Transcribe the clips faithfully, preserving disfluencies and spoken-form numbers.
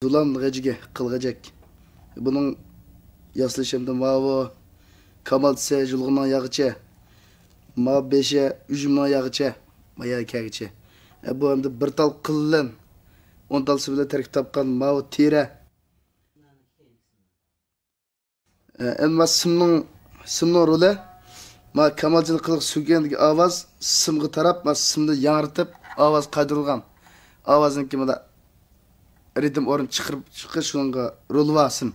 زۇلام غېجىكى، قىلغېجەك. بۇنىڭ ياسىلىشى ئەمدى ماۋۇ كامالچىسى يۇلغۇننىڭ ياغىچى، ماۋۇ بېشى ئۈجمىنىڭ ياغىچى، ما يەرگە كەلگۈچى. ئە، بۇ ئەمدى بىر تال قىل بىلەن ئون تال سىم بىلەن تەركىب تاپقان ماۋۇ تېرە. ئە، ئەمما سىمنىڭ، سىمنىڭ رولى، ما كامالچىنىڭ قىلىق سۈرگەندىكى ئاۋاز سىمغا تاراپ، ما سىمنى ياڭرىتىپ، ئاۋاز قايتۇرۇلغان. ئاۋازنىڭكى مانا رىتىم ئورنى چىقىرىپ چىقىش، شۇنىڭغا رولى بار سىم.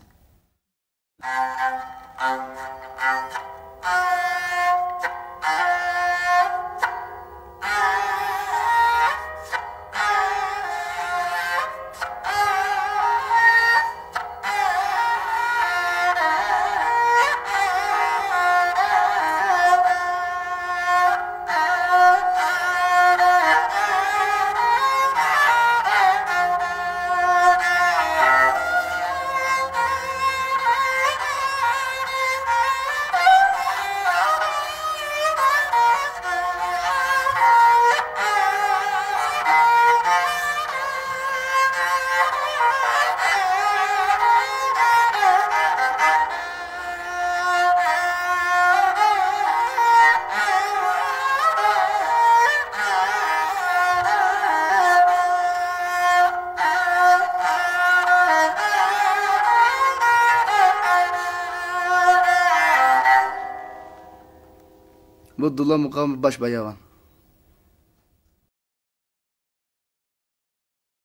بۇ دۇلا مۇقامى باش باياۋان.